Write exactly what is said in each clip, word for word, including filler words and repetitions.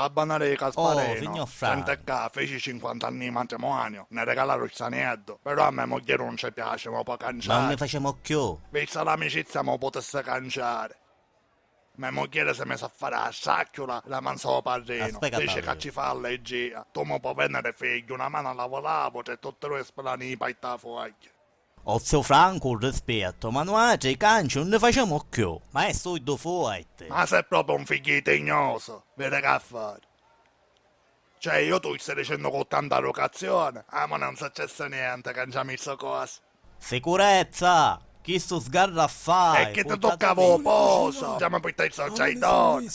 A banara di Casparino. Oh, signor Franco. Senti ccà, fici cinquanta anni di matrimoniu, nni regalaru st'anieddu, però a me mugghieri nun ci piaci, mi lu pò canciari? Non ne facciamo più. Vista l'amicizia mi lu putissi canciari. Me mugghieri si misi a fari a sacchiula davanti ô parrinu. Dici ca ci fa allergia. Tu mi pò veniri figghiu, una manu a lavuravu, tri tutti dui spilani di paitafuogghi. O zio Franco, un rispettu, ma nuatri i canci nun ni facemu cchiù. Ma è surdu forti. Ma si è propriu un figghiu di tignosu, viri ca fari. Cioè, io tu stai dicennu cu tanta educazione? Ah, ma non successe niente, canciami sto coso. Sicurezza! Chistu sgarraffai. E chi ti tuccava u poso? Già mi purtai i soldi ai donni.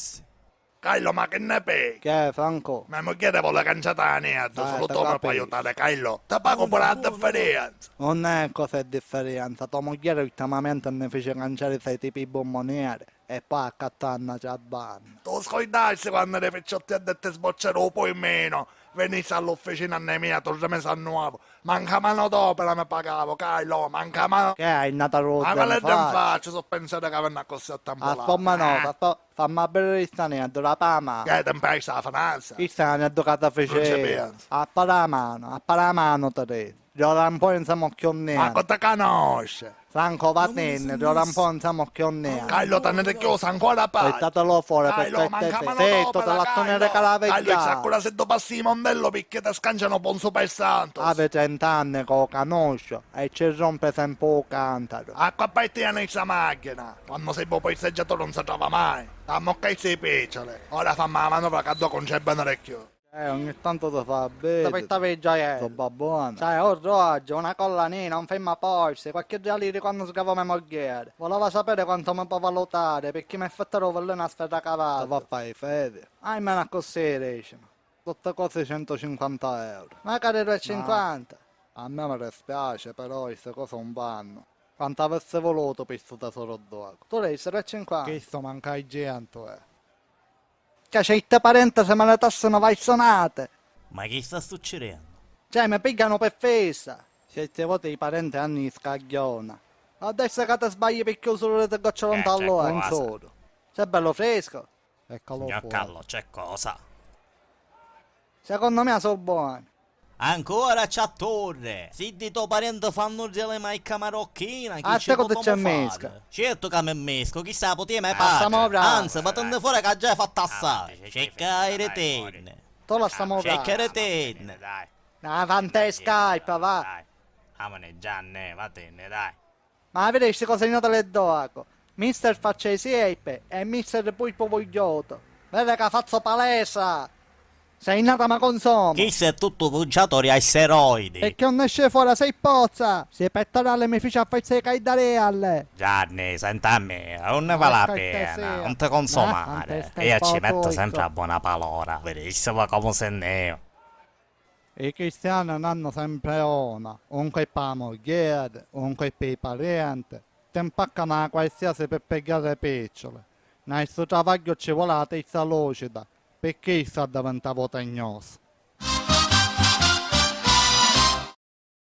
Carlo, ma chi nni pigghia? Chi è, Franco? Me mugghieri voli canciari l'anieddu, sulu tu mi poi aiutari, Carlo. Ti pagu puru a differenza. Non è cosa di differenza, to mugghieri ultimamente mi fici canciari sei tipi di bummonieri e poi accattà a na ciabanna. Tu scurdasti quannu eri picciottieddu e ti sbocciaru u pulminu? Vinissi all'ufficina anni mia, tu rimisi a nuovu. Manca manu d'opera mi pagavu, Carlo, manca manu. Che hai nata roba? Ma quella in faccia, su pensieri ca venni accussì a tampulara. Aspetta un minutu, aspetta, fammi apriri sta niente, la pama. Che ti impresta la finanza? Chi sta niente che ti fici? Non ci penso. Appara la mano, appara la mano, ti dico. Di ora in poi non siamo più niente. Ma chi ti conosci? Franco, vattenne, di ora in poi non siamo più niente. Carlo, tenete chiuso ancora pari. Portatelo fuori, per cortesia. Zitto, te l'ha tenere cara vecchia. Carlo, sa ancora se tu passi di mondello perché ti scanciano pon super santo. Ave trenta anni che lo conosco e ci rompe sempre il cantaro. Acqua appartiene sta macchina. Quando sei buon parcheggiatore non si trova mai. Dammi un cazzo di picciole. Ora fammi la manovra che dopo non c'è bene più. Eh, ogni tanto ti fa bene. Ti portavi già ieri. Sto babbuono. Sai, oh, Giorgio, una collanina, un fermaporsi, qualche rialiri quando sgavo me mogghieri. Voleva sapere quanto mi può valutare, perché mi affittare un villino a sferracavallo. Ti fa fare i feri. Almeno così, dicimi. Tutte cose centocinquanta euro. Magari duecentocinquanta. No. A me mi dispiace, però queste cose non vanno. Quanto avessi voluto per sto tesoro d'oro. Tu dici duecentocinquanta. Questo manca ai cento, eh. Ca certi parenti si maritassinu vai sonate. Ma chi sta succidennu? Cioè, mi pigghianu per fissa. Certi voti i parenti hannu i scagghiona. Adesso ca ti sbagli picchì u suduri ti goccia lontan l'ocu. C'è bellu frescu. Eccolo fuori. Signor Carlo, c'è cosa? Secondo me so buoni. Ancora c'ha torre! Siddi to parenti fannu ridere mai ca marocchina, chi ci potomu fari? Certu ca mi mescu, chi sa putìa me patri. Anzi, vatinni fora ca già hai fattu assai. Cerca di ritinni. Tu lassamu fari. Cerca di ritinni. Na fanta e scarpa, va. Amani Gianni, vatinni, dai. Ma videsti cosa è nata le doaco? Mister Faccia i siepi e Mister Pulpo Vugghiutu. Vede ca fazzu palestra! Sei nata ma consoma! Chistu è tuttu bruciatori ai steroidi! E chi non esce fora sei pozza! Si pettorale mi fici a forza di caidarealle! Gianni, senti a me, non ne vale la pena, non ti consumare. Io ci metto sempre a buona palora. Videsti comu si neo. I cristiani n'hannu sempre una, un colpu a mugghieri, un colpu i parenti, ti mpaccanu a qualsiasi pi pigghiari picciuli. Nna stu travagghiu ci voli la testa lucida, pi chistu addivintavo tignosu.